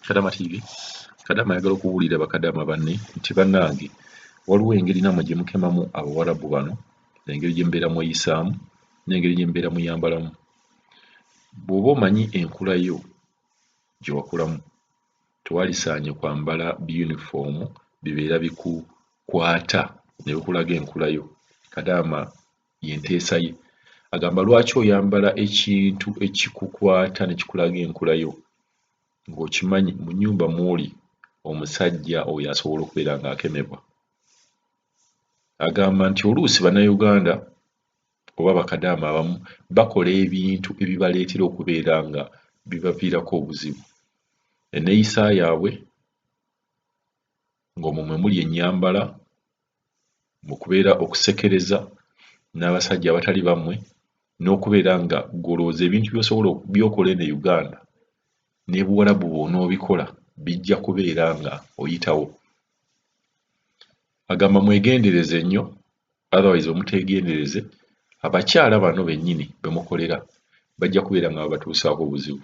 Kadama TV. Kadama ayagala okubuulira bakadama banne nti bannange waliwo engeri nammwe gye mukemamu Abawarabu bano, engeri gye mubeera mweyisaamu n'engeri gye mubeera muyambalamu. Bw'oba omanyi enkula yo gye wakulamu, tewalisaanye kwambala biyunifoomu bibeera bikukwata ne bikulaga enkula yo. Kadaama y'enteesa ye. Agamba lwaki oyambala ekintu ekikukwata ne kikulaga enkula yo ng'okimanyi mu nnyumba mw'oli omusajja oyo asobola okubeera ng'akemebwa. Agamba nti oluusi Bannayuganda oba bakadaama abamu bakola ebintu ebibaleetera okubeera nga bibaviirako obuzibu. Enneeyisa yaabwe ng'omwo mwe muli ennyambala, mu kubeera okusekereza n'abasajja abatali bammwe n'okubeera nga ggwe olowooza ebintu by'osobola by'okola eno e Uganda n'e Buwarabu bw'onoobikola bijja kubeera nga oyitawo. Agamba mwegendereze nnyo otherwise bwe muteegendereze abakyala bano bennyini be mukolera bajja kubeera nga babatuusaako obuzibu.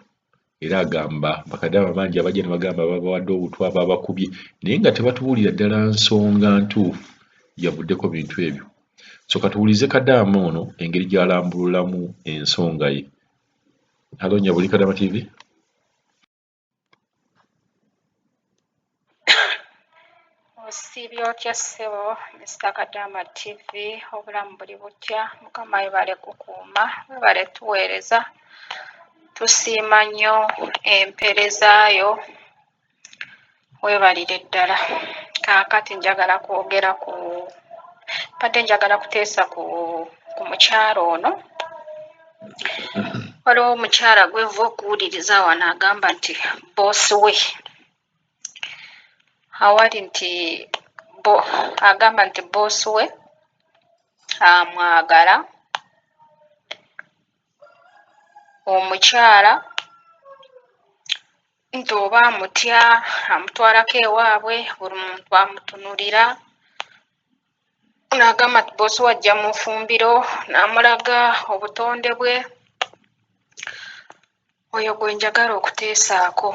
Era agamba bakadaama bangi abajja ne bagamba babawadde obutwa, babakubye naye nga tebatubuulira ddala nsonga ntuufu yavuddeko bintu ebyo. So katuwulirize kadaama ono engeri gy'alambululamu ensonga ye. Halo nnyabo, oli Kadaama TV? Osiibye otya ssebo Mister Kadaama TV, obulamu buli butya? Mukama yebale kukuuma, webale tuweereza, tusiima nnyo empeereza yo, webalire ddala. Kaakati njagala kwogera ku mbadde njagala kuteesa ku ku mukyala ono. Waliwo omukyala gwenva okuwuliriza wano agamba nti bboosi we awali nti bo agamba nti bboosi we amwagala omukyala nti oba amutya amutwalako ewaabwe buli muntu amutunulira n'agamba nti bboosi we ajja mu ffumbiro n'amulaga obutonde bwe. Oyo gwe njagala okuteesaako.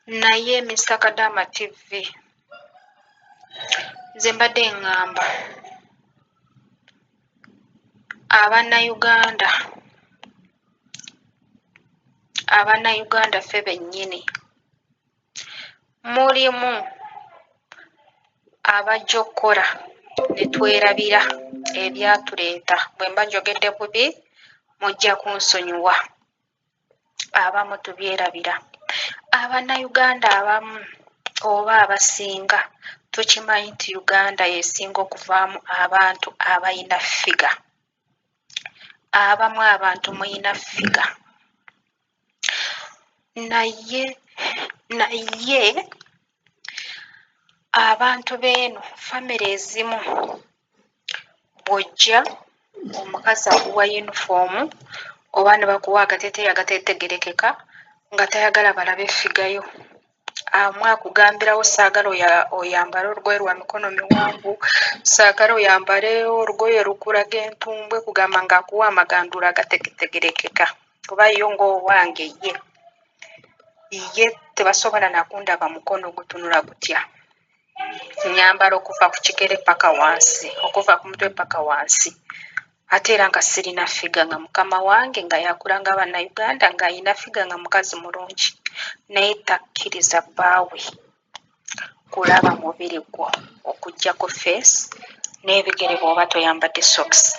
Naye Mister Kadaama TV, nze mbadde ŋŋamba Abannayuganda, Abannayuganda ffe bennyini mulimu abajja okukola ne twerabira ebyatuleeta. Bwe mba njogedde bubi mujja kunsonyiwa. Abamu tubyerabira. Abannayuganda abamu oba abasinga tukimanyi nti Uganda y'esinga okuvaamu abantu abalina ffiga. Abamu abantu muyina ffiga. Naye naye abantu b'eno famire ezimu bw'ojja omukazi akuwa yunifoomu oba ne bakuwa akateeteeyi akateetegerekeka nga tayagala balabe ffiga yo. Amu akugambirawo saagala oyambale olugoye lwa mikono miwanvu, saagala oyambale olugoye lukulaga entumbwe, kugamba ng'akuwa amaganduula agategerekeka. Kuba yo ng'owange ye ye tebasobola nakundaba mukono gutunula gutya. Nyambala okuva ku kigere paka wansi, okuva ku mutwe paka wansi. Ate era nga sirina ffiga nga mukama wange nga yakula nga Bannayuganda ng'alina ffiga nga mukazi mulungi naye takkiriza bbaawe kulaba mubiri gwo okuggyako face n'ebigere bw'oba toyambadde socks.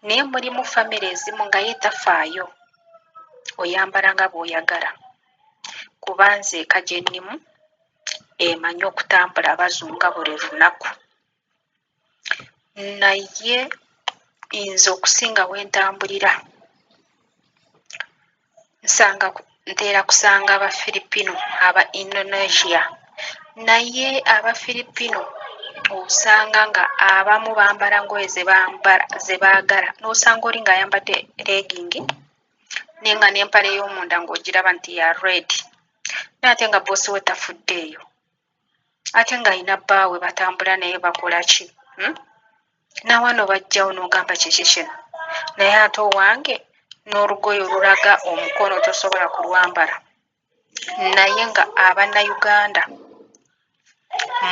Naye mulimu famire ezimu nga ye tafaayo oyambala nga bw'oyagala kuba nze eka gye nnimu emanyi okutambula bazunga buli lunaku. Naye nze okusinga we ntambulira nsanga ntera kusanga aba Filipino aba Indonesia naye aba Filipino osanga nga abamu bambala ngoye ze baagala n'osanga oli ng'ayambadde leegingi naye nga n'empale ey'omunda ng'ogiraba nti ya red naye ate nga bboosi we tafuddeeyo ate ng'alina bbaawe batambula naye bakola ki hmm? Nawano bajjawo n'ogamba kiki kino naye ate owange n'olugoye olulaga omukono tosobola kulwambala. Naye nga Abannayuganda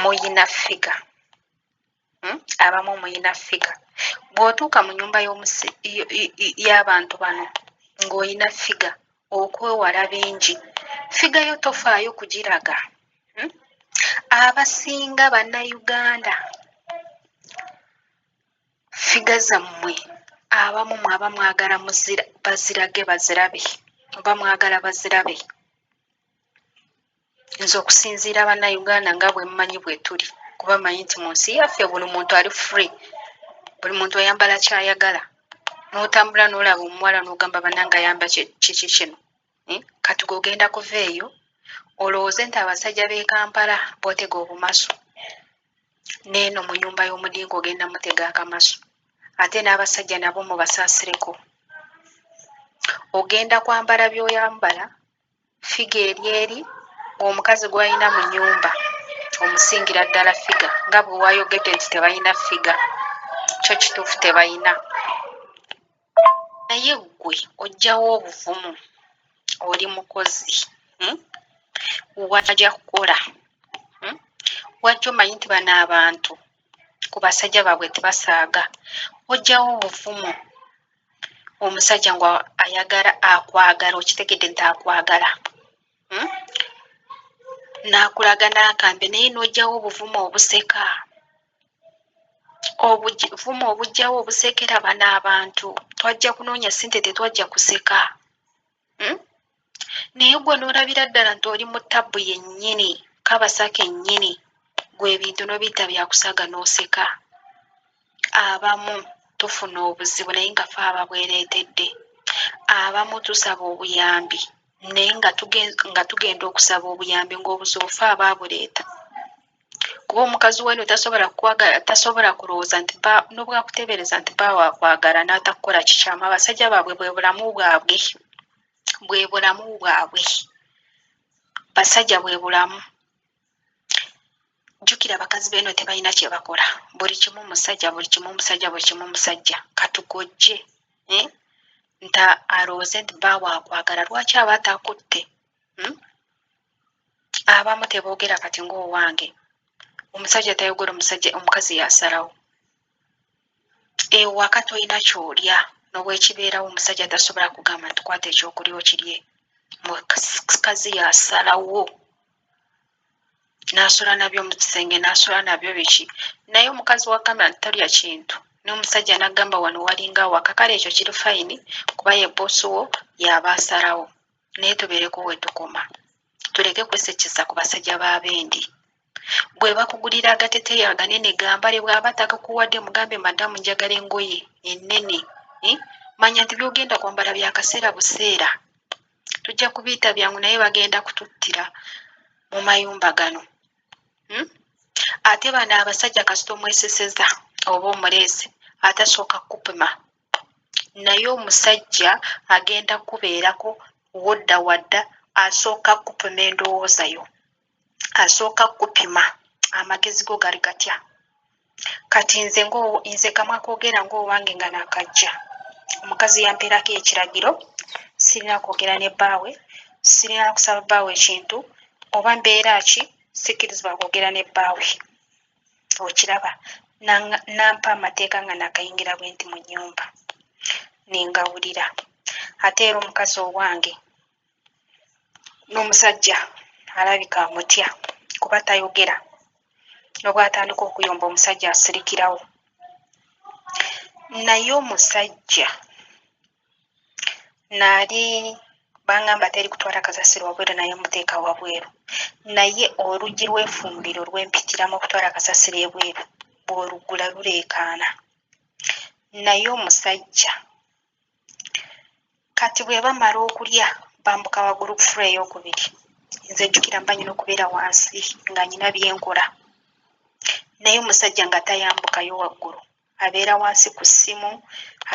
muyina ffiga, Abamu muyina ffiga. Bw'otuuka mu nnyumba y'abantu bano ng'olina ffiga, okwewala bingi. Ffiga yo tofaayo kugiraga. Abasinga Bannayuganda ffiga zammwe abamu mwaba mwagala bazirage bazirabe, oba mwagala bazirabe. Nze okusinziira Bannayuganda nga bwe mmanyi bwe tuli, kuba mmanyi nti mu nsi yaffe buli muntu ali free, buli muntu ayambala ky'ayagala. N'otambula n'olaba omuwala n'ogamba bannange ayamba kiki kino? Kati gwe ogenda kuva eyo olowooze nti abasajja b'e Kampala b'otega obumasu, n'eno mu nnyumba y'omudinka ogenda mutega akamasu. Ate n'abasajja nabo mubasaasireko. Ogenda kwambala by'oyambala, ffiga eri eri, ng'omukazi gw'alina mu nnyumba omusingira ddala ffiga, nga bwe wayogedde nti tebalina ffiga. Kyo kituufu tebalina. Naye ggwe oggyawo obuvumu, oli mukozi, Wajja kukola, Wajja omanyi nti bano abantu ku basajja baabwe tebasaaga. Oggyawo obuvumu, omusajja nga ayagala akwagala, okitegedde nti akwagala, N'akulaga n'akambe, naye n'oggyawo obuvumu obuseka. Obuvumu obuggyawo obusekera bano abantu. Twajja kunoonya ssente, tetwajja kuseka. Naye ggwe n'olabira ddala nti oli mu ttabbu yennyini, kabasa kennyini, ggwe ebintu n'obiyita bya kusaaga n'oseka. Abamu tufuna obuzibu naye nga ffe ababwereetedde. Abamu tusaba obuyambi naye nga tugenda okusaba obuyambi ng'obuzibu ffe abaabuleeta. Kuba omukazi w'eno tasobola kukwagala, tasobola kulowooza nti n'obwakuteebereza nti bbaawe akwagala n'atakukola kikyamu. Abasajja baabwe bwe bulamu bwabwe, bwe bulamu bwabwe. Basajja bwe bulamu. Jjukira abakazi b'eno tebalina kye bakola. Buli kimu musajja, buli kimu musajja, buli kimu musajja. Katugojje, nti alowooze nti bbaawe akwagala, lwaki aba atakutte? Abamu teboogera kati ng'owange. Omusajja tayogera, omusajja omukazi y'asalawo. Ewaka tolina ky'olya, n'obwekibeerawo omusajja tasobola kugamba nti kwata ekyokulya okirye. Mukazi y'asalawo. N'asula nabyo mu kisenge, n'asula nabyo biki. Naye omukazi w'agamba nti tolya kintu, n'omusajja n'agamba wano walinga awaka, kale ekyo kiri fine kuba ye bboosi wo y'aba asalawo. Naye tubeereko we tukoma. Tuleke kwesekesa ku basajja b'abendi. Bwe bakugulira agateteeyi aganene gambale, bw'aba tagakuwadde mugambe madamu njagala engoye ennene. Manya nti by'ogenda kwambala bya kaseera buseera. Tujja kubiyita byangu naye bagenda kututtira mu mayumba gano. Ate bano abasajja kasita omweseseza oba omuleese atasooka kukupima. Naye omusajja agenda kubeerako wodda wadda asooka kukupima endowooza yo. Asooka kukupima amagezi go gali gatya. Kati nze nze kamwa koogera ng'owange nga naakajja. Omukazi yampeerako ekiragiro, sirina kwogera ne bbaawe, sirina kusaba bbaawe ekintu, oba mbeera ki, sikkirizibwa kwogera ne bbaawe. Okiraba? N'ampa amateeka nga naakayingira bwe nti mu nnyumba. Ne ngawulira. Ate era omukazi owange n'omusajja alabika amutya kuba tayogera. N'obwatandika okuyomba omusajja asirikirawo. Naye omusajja nali bangamba teri kutwala kasasiro wabweru naye muteeka wabweru. Naye oluggi lw'effumbiro lwe mpitiramu okutwala kasasiro ebweru bw'oluggula luleekaana. Naye omusajja kati bwe bamala okulya bambuka waggulu ku floor eyookubiri. Nze jjukira mba nnyina okubeera wansi nga nnyina bye nkola. Naye omusajja nga tayambukayo waggulu. Abeera wansi ku ssimu,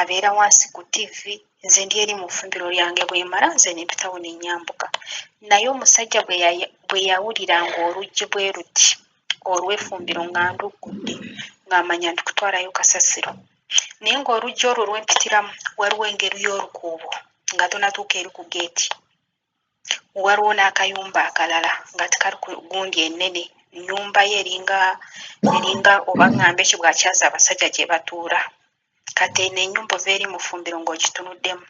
abeera wansi ku ttivi, nze ndi eri mu ffumbiro lyange bwe mmala nze ne mpitawo ne nnyambuka. Naye omusajja bwe yawuliranga oluggi bwe luti olw'effumbiro nga nduggudde ng'amanya nti kutwalayo kasasiro. Naye ng'oluggi olwo lwe mpitiramu waliwo engeri y'olukuubo nga tonnatuuka eri ku ggeeti. Waliwo n'akayumba akalala nga tekali ku gundi ennene, nnyumba ye eringa eringa oba ŋŋambe ki bw'akyaza abasajja gye batuula. Kati eno ennyumba ova eri mu ffumbiro ng'ogitunuddemu.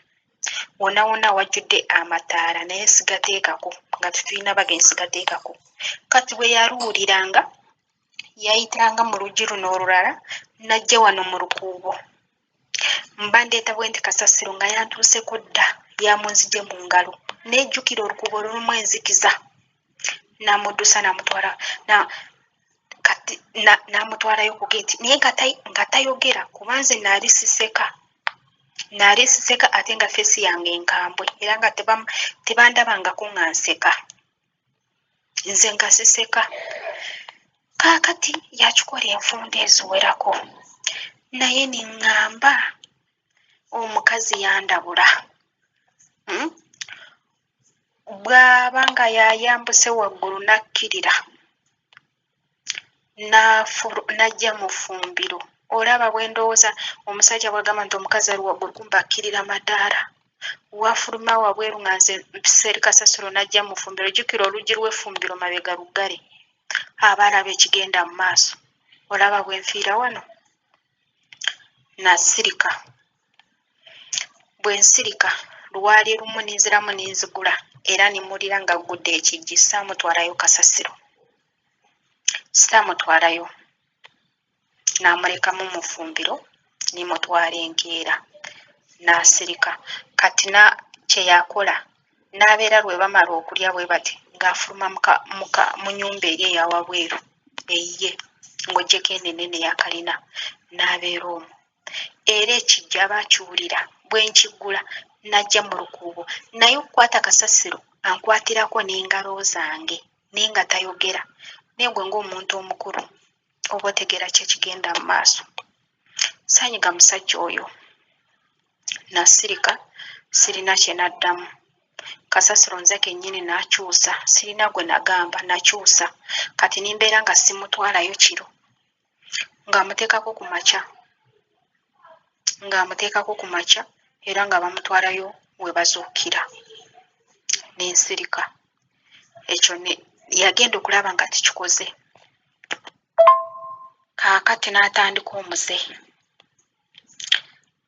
Wonna wonna wajjudde amataala naye sigateekako nga tetulina bagenyi sigateekako. Kati bwe yaluwuliranga yayitanga mu luggi luno olulala n'ajja wano mu lukuubo. Mba ndeeta bwe nti kasasiro nga yantuuseko dda yamunzigye mu ngalo. Naye jjukira olukuubo lulimu enzikiza. N'amuddusa n'amutwala na kati n'amutwalayo ku geeti naye nga tayogera kuba nze naali siseka. Naali siseka ate nga feesi yange nkambwe era nga tebandabangako nga nseka. Nze nga siseka. Kaakati yakikola enfunda eziwerako naye ne ŋŋamba omukazi yandabula. Hmm? Bw'aba nga yayambuse waggulu n'akkirira n'ajja mu ffumbiro. Olaba bwe ndowooza omusajja bw'agamba nti omukazi ali waggulu kumbe akkirira madaala. Wafuluma wabweru nga nze mpisa eri kasasiro n'ajja mu ffumbiro. Jjukira oluggi lw'effumbiro mabega luggale. Aba alaba ekigenda mu maaso. Olaba bwe nfiira wano? Nasirika. Bwe nsirika lwali lumu ne nziramu ne nzigula era ne mmuwulira ng'aggudde ekiggi saamutwalayo kasasiro. Saamutwalayo. N'amulekamu mu ffumbiro ne mutwala enkeera n'asirika. Kati na kye yakola n'abeera lwe bamala okulya bwe bati ng'afuluma mu nnyumba eri eya wabweru eyiye ng'oggyeko eno ennene eya kalina n'abeera omwo. Era ekijja aba akiwulira bwe nkiggula n'ajja mu lukuubo naye okukwata kasasiro ankwatirako n'engalo zange naye nga tayogera. Naye gwe ng'omuntu omukulu oba otegeera ki ekigenda mu maaso. Saanyiga musajja oyo. Nasirika sirina kye naddamu. Kasasiro nze kennyini nakyusa sirina gwe nagamba nakyusa kati ne mbeera nga simutwalayo kiro ng'amuteekako ku makya ng'amuteekako ku makya era nga bamutwalayo we bazuukira ne nsirika. Ekyo ne yagenda okulaba nga tikikoze. Kaakati n'atandika omuze.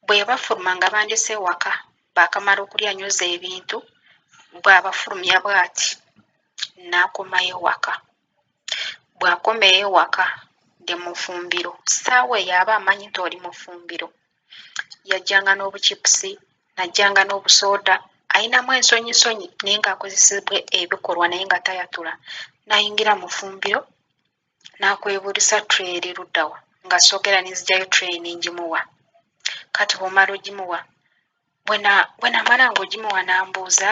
Bwe bafuluma nga bandese ewaka baakamala okulya anyoza ebintu bw'abafulumya bw'ati n'akomayo ewaka. Bw'akomayo ewaka ndi mu ffumbiro ssaawa eyo aba amanyi nti oli mu ffumbiro. Yajjanga n'obuchipusi, n'ajjanga n'obusooda, ayinamu ensonyisonyi naye ng'akozesebwa ebikolwa naye nga tayatula. N'ayingira mu ffumbiro n'akwebulisa tray eri ludda wa nga soogera ne nzigyayo tray ne ngimuwa. Kati bw'omala ogimuwa bwe namala ng'ogimuwa n'ambuuza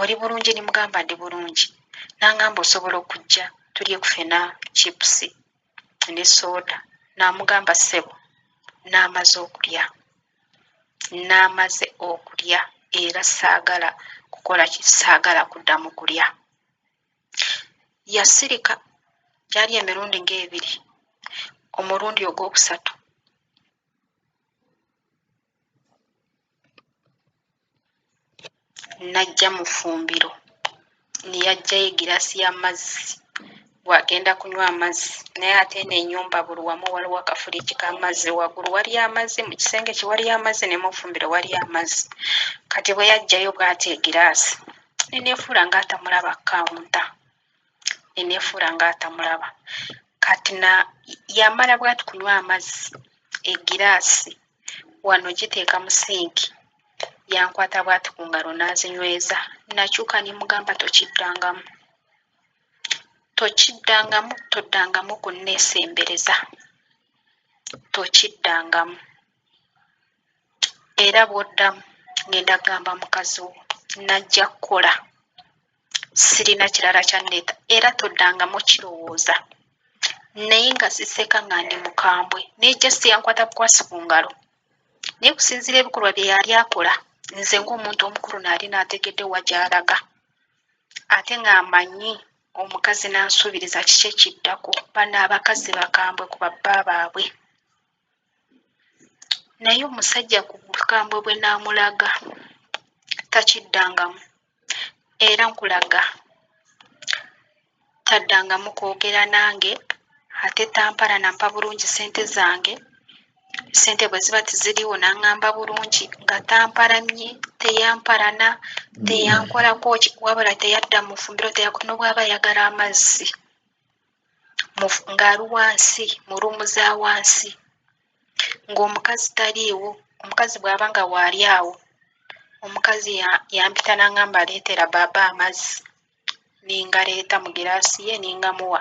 oli bulungi ne mugamba ndi bulungi. N'angamba osobola okujja tulye ku ffenna chipusi ne sooda. N'amugamba ssebo n'amaze okulya. N'amaze okulya era saagala kukola ki saagala kuddamu kulya. Yasirika gyali emirundi ng'ebiri. Omulundi ogwokusatu n'ajja mu ffumbiro ne yaggyayo eggiraasi y'amazzi bw'agenda kunywa amazzi naye ate eno ennyumba buli wamu waliwo akafuliji k'amazzi waggulu waliyo amazzi mu kisenge kye waliyo amazzi ne mu ffumbiro waliyo amazzi. Kati bwe yaggyayo bw'ati egiraasi ne neefuula ng'atamulaba kawunta ne neefuula ng'atamulaba. Kati na yamala bw'ati kunywa amazzi egiraasi wano giteeka mu sinki yankwata bw'ati ku ngalo n'azinyweza. Nakyuka ne mugamba tokiddangamu. Tokiddangamu, toddangamu kunneesembereza. Tokiddangamu. Era bw'oddamu ngenda kugamba mukazi wo najja kukola. Sirina kirala kyanneeta era toddangamu kirowooza. Naye nga siseka nga ndi mukambwe naye just yankwata bukwasi ku ngalo. Naye kusinziira ebikolwa bye yali akola nze ng'omuntu omukulu naali naategedde wa gy'alaga. Ate ng'amanyi omukazi n'ansuubiriza kiki ekiddako. Bano abakazi bakambwe ku babba baabwe. Naye omusajja ku bukambwe bwe naamulaga takiddangamu. Era nkulaga taddangamu kwogera nange ate tampalana mpa bulungi ssente zange. Ssente bwe ziba teziriiwo n'aŋŋamba bulungi nga tampalamye, teyampalana, teyankolako ki wabula teyadda mu ffumbiro n'obwaba ayagala amazzi ng'ali wansi mu ruumu za wansi ng'omukazi taliiwo. Omukazi bw'aba nga waali awo, omukazi yampita n'aŋŋamba leetera baaba amazzi, ningaleeta mu giraasi ye ningamuwa.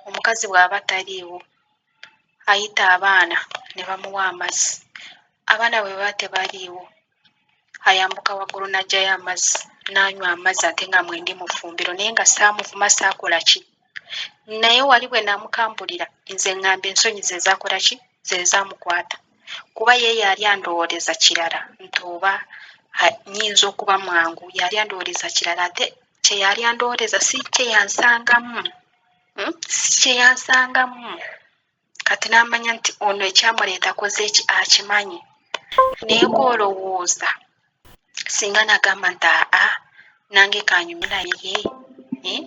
Omukazi bw'aba taliiwo ayita abaana ne bamuwa amazzi. Abaana bwe baba tebaliiwo ayambuka waggulu n'aggyayo amazzi n'anywa amazzi ate nga mwendi mu ffumbiro naye nga saamuvuma saakola ki. Naye wali bwe namukambulira nze ŋŋamba ensonyi ze zaakola ki ze zaamukwata kuba ye yali andowooleza kirala nti oba nnyinza okuba mwangu yali andowooleza kirala ate kye yali andowooleza si kye yansangamu, si kye yansangamu. Kati n'amanya nti ono ekyamuleeta akoze ki akimanyi. Naye gw'olowooza singa nagamba nti aa nange kanyumye naye eh?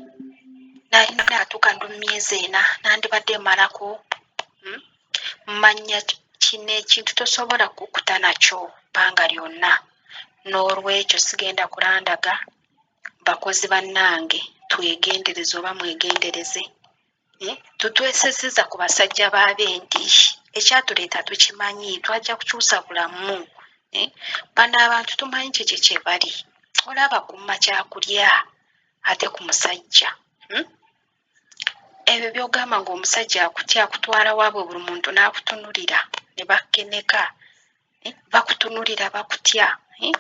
Nalina atuuka ndi mu myezi ena nandibadde malako Manya kino ekintu tosobola kukuta nakyo bbanga lyonna. N'olwekyo sigenda kulandaga bakozi bannange twegendereze oba mwegendereze. Eh, tutweseseza ku basajja ba bendi. Ekyatuleeta tukimanyi, twajja kukyusa bulamu. Eh, bano abantu tumanyi kiki kye bali. Olaba kumma kyakulya ate ku musajja. Ebyo by'ogamba ng'omusajja akutya akutwala waabwe buli muntu n'akutunulira ne bakkeneka. Eh, bakutunulira bakutya. Eh?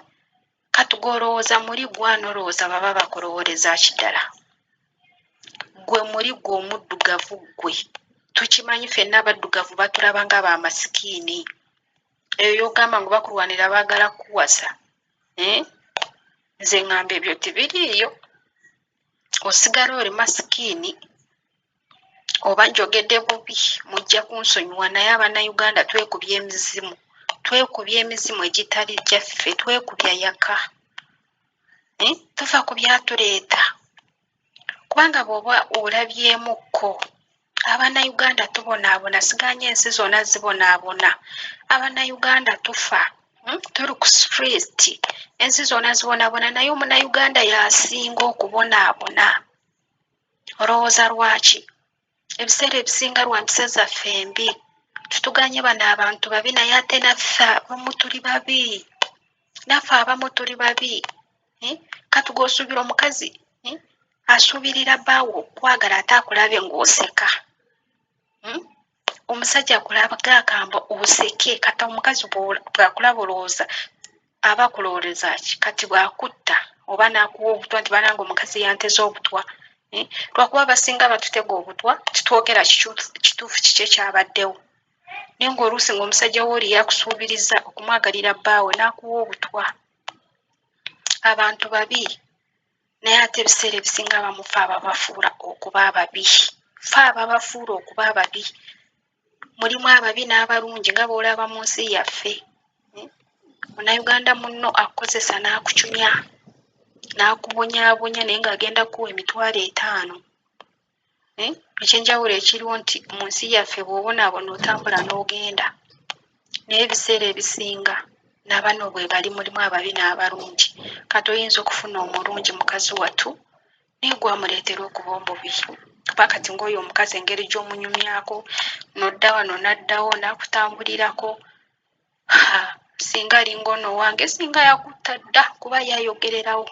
Kati gwe olowooza muli gwe ani olowooza baba bakulowooleza ki ddala? Gwe muli gwe omuddugavu gwe. Tukimanyi ffenna abaddugavu batulaba nga ba masikiini. Eyo y'ogamba ngu bakulwanira baagala kukuwasa. Eh? Nze ŋŋamba ebyo tebiriiyo. Osigala oli masikiini. Oba njogedde bubi mujja kunsonyiwa naye Abannayuganda twekubya emizimu. Twekubya emizimu egitali gyaffe, twekubya yaka. Eh? Tuva ku byatuleeta. Kubanga bw'oba olabyemukko Abannayuganda tubonaabona, sigaanye ensi zonna zibonaabona. Abannayuganda tufa, Tuli ku street, ensi zonna zibonaabona naye Omunnayuganda y'asinga okubonaabona. Olowooza lwaki? Ebiseera ebisinga lwa mpisa zaffe embi. Tutuganye bano abantu babi naye ate naffe abamu tuli babi. Naffe abamu tuli babi. Eh? Kati gw'osuubira omukazi eh? Asuubirira bbaawe okukwagala ate akulabe ng'oseka. Omusajja akulaga akamba oseke kati omukazi bw'akulaba olowooza aba akulowooleza ki? Kati bw'akutta oba n'akuwa obutwa nti banange omukazi yanteze obutwa. Eh? Lwakuba abasinga batutega obutwa titwogera kituufu kiki ekyabaddewo. Naye ng'oluusi ng'omusajja wo oli yakusuubiriza okumwagalira bbaawe n'akuwa obutwa. Abantu babi naye ate ebiseera ebisinga abamu ffe ababafuula okuba ababi. Ffe ababafuula okuba ababi. Mulimu ababi n'abalungi nga bw'olaba mu nsi yaffe. Eh? Munnayuganda munno akukozesa n'akucumya n'akubonyaabonya naye ng'agenda kukuwa emitwalo etaano. Eh? Ekyenjawulo ekiriwo nti mu nsi yaffe bw'obonaabona otambula n'ogenda. Naye ebiseera ebisinga nabano bwe bali mulimu ababi n'abalungi. Kati oyinza okufuna omulungi mukazi wattu naye gwamuleetera okuba omubi. Kuba kati ng'oyo omukazi engeri gy'omunyumyako n'odda wano n'addawo n'akutambulirako. Ha, singa alinga ono owange singa yakutta dda kuba ye ayogererawo.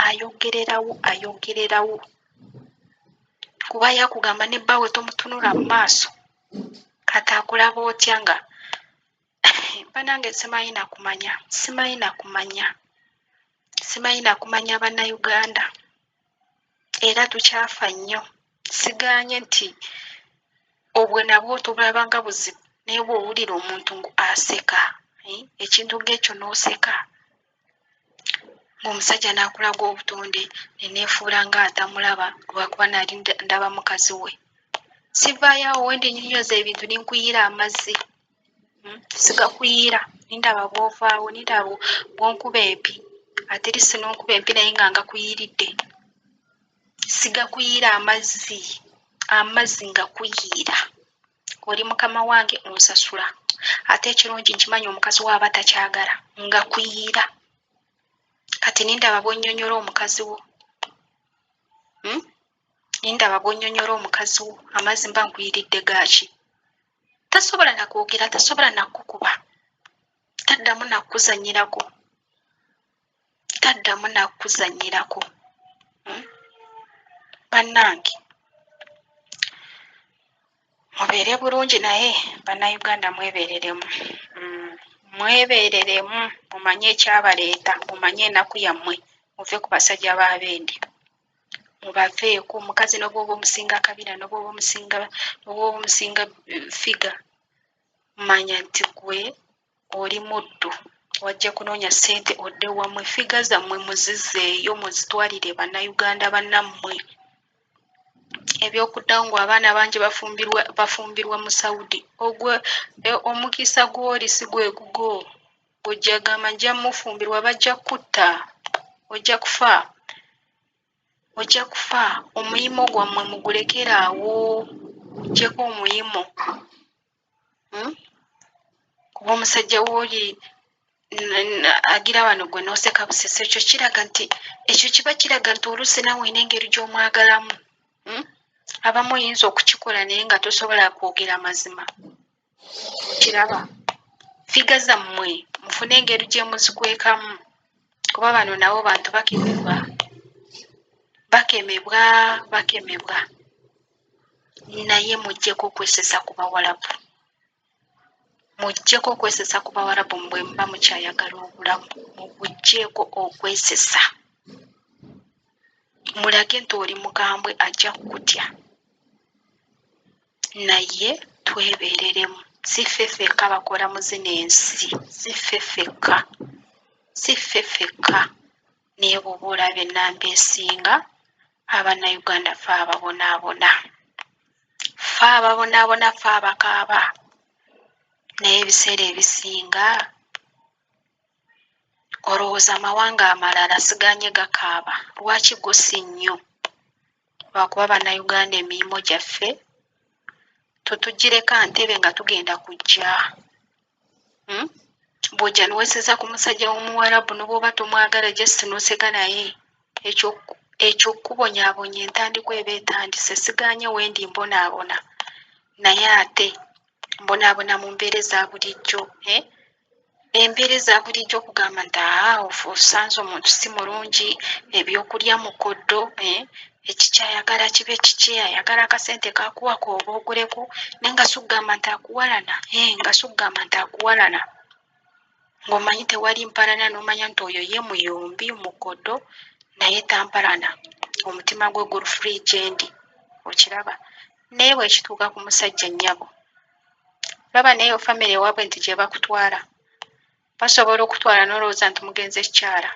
Ayogererawo, ayogererawo. Kuba yakugamba ne bbaawe tomutunula mu maaso. Kati akulaba otya nga banange simanyi nakumanya, simanyi nakumanya, simanyi nakumanya Bannayuganda era tukyafa nnyo. Sigaanye nti obwo nabwo tubulaba nga buzibu naye bw'owulira omuntu ngu aseka eh, ekintu ng'ekyo n'oseka ng'omusajja n'akulaga obutonde ne neefuula nga atamulaba lwakuba nali ndaba mukazi we. Sivaayo awo wendi nnyonnyoza ebintu ne nkuyiira amazzi. Sigakuyiira nindaba bw'ovaawo nindaba bw'onkuba empi. Atirisi n'onkuba empi naye nga ngakuyiiridde. Sigakuyiira amazzi, amazzi ngakuyiira. Oli mukama wange onsasula. Ate ekirungi nkimanyi omukazi wo aba takyagala, ngakuyiira. Kati nindaba bw'onnyonnyola omukazi wo. Nindaba bw'onnyonnyola omukazi wo, amazzi mba nkuyiiridde gaaki? Tasobola na kwogera, tasobola na kukuba. Taddamu na kukuzannyirako. Taddamu na kukuzannyirako. Bannange mubeere bulungi naye Bannayuganda mwebeereremu. Mwebeereremu mumanye ekyabaleeta, mumanye ennaku yammwe, muve ku basajja b'abendi. Mubaveeko. Omukazi ne bw'oba omusinga kabina, ne bw'oba omusinga, ne bw'oba omusinga figure, manya nti ggwe oli muddu. Wajja kunoonya ssente odde wammwe. Figure zammwe muzizzeeyo muzitwalire Bannayuganda bannammwe. Ebyokuddawo ngu abaana bangi bafumbirwa bafumbirwa mu Saudi. Ogwe omukisa gw'oli si gwe gugwo. Bw'ojja gamba nja mufumbirwa bajja kukutta. Ojja kufa. Ojja kufa. Omuyimo gwammwe mugulekere awo. Muggyeko omuyimo. Kuba omusajja w'oli agira wano gwe n'oseka busesi ekyo kiraga nti ekyo kiba kiraga nti oluusi naawe olina engeri gy'omwagalamu. Abamu oyinza okukikola naye nga tosobola kwogera mazima. Okiraba? Figure zammwe mufune engeri gye muzikwekamu kuba bano nabo bantu bakemebwa. Bakemebwa, bakemebwa. Naye muggyeko okwesesa ku Bawalabu. Muggyeko okwesesa ku Bawalabu bwe muba mukyayagala obulamu. Mubuggyeeko okwesesa. Mulage nti oli mukambwe ajja kukutya. Naye twebeereremu. Si ffe ffekka bakola mu zino ensi. Si ffe ffekka. Si ffe ffekka. Naye bw'oba olaba ennamba esinga Abannayuganda ffe ababonaabona. Ffe ababonaabona ffe abakaaba. Naye ebiseera ebisinga olowooza amawanga amalala siganye gakaaba lwaki go si nnyo? Lwakuba Bannayuganda emiyimo gyaffe tetugireka ntebe nga tugenda kujja. Bw'ojja ne weesesa ku musajja w'Omuwarabu ne bw'oba tomwagala just n'oseka naye ekyo eky'okukubonyaabonya entandikwa eba etandise. Sigaanye wendi mbonaabona naye ate mbonaabona mu mbeera eza bulijjo. Eh? Embeera eza bulijjo okugamba nti aa osanze omuntu si mulungi, ebyokulya mukoddo, eh? Ekikyayagala kibe kiki, ayagala akasente k'akuwa k'oba oguleko naye nga si kugamba nti akuwalana, eh, nga si kugamba nti akuwalana. Ng'omanyi tewali mpalana n'omanya nti oyo ye muyombi mukodo naye tampalana omutima gwe guli free gyendi okiraba. Naye bwe kituuka ku musajja nnyabo laba naye famire ewaabwe nti gye bakutwala basobola okutwala n'olowooza nti mugenze kukyala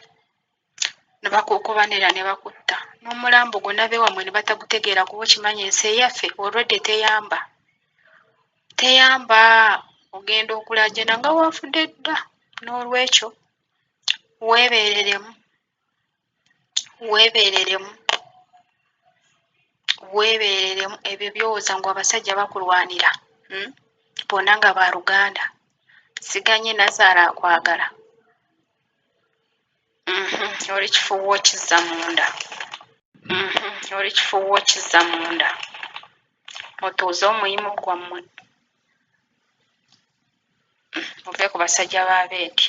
ne bakukubanira ne bakutta n'omulambo gwo n'abeewammwe ne batagutegeera kuba okimanyi ensi eyaffe olwedde teyamba teyamba ogenda okulaajana nga wafudde dda. N'olwekyo weebeereremu, weebeereremu, weebeereremu ebyo by'owooza ngu abasajja bakulwanira Bonna nga baaluganda. Siganye nazaala akwagala. Oli kifuuwa okizza munda. Oli kifuuwa okizza munda. Mutuuze omuyimo gwammwe. Muve ku basajja b'abendi.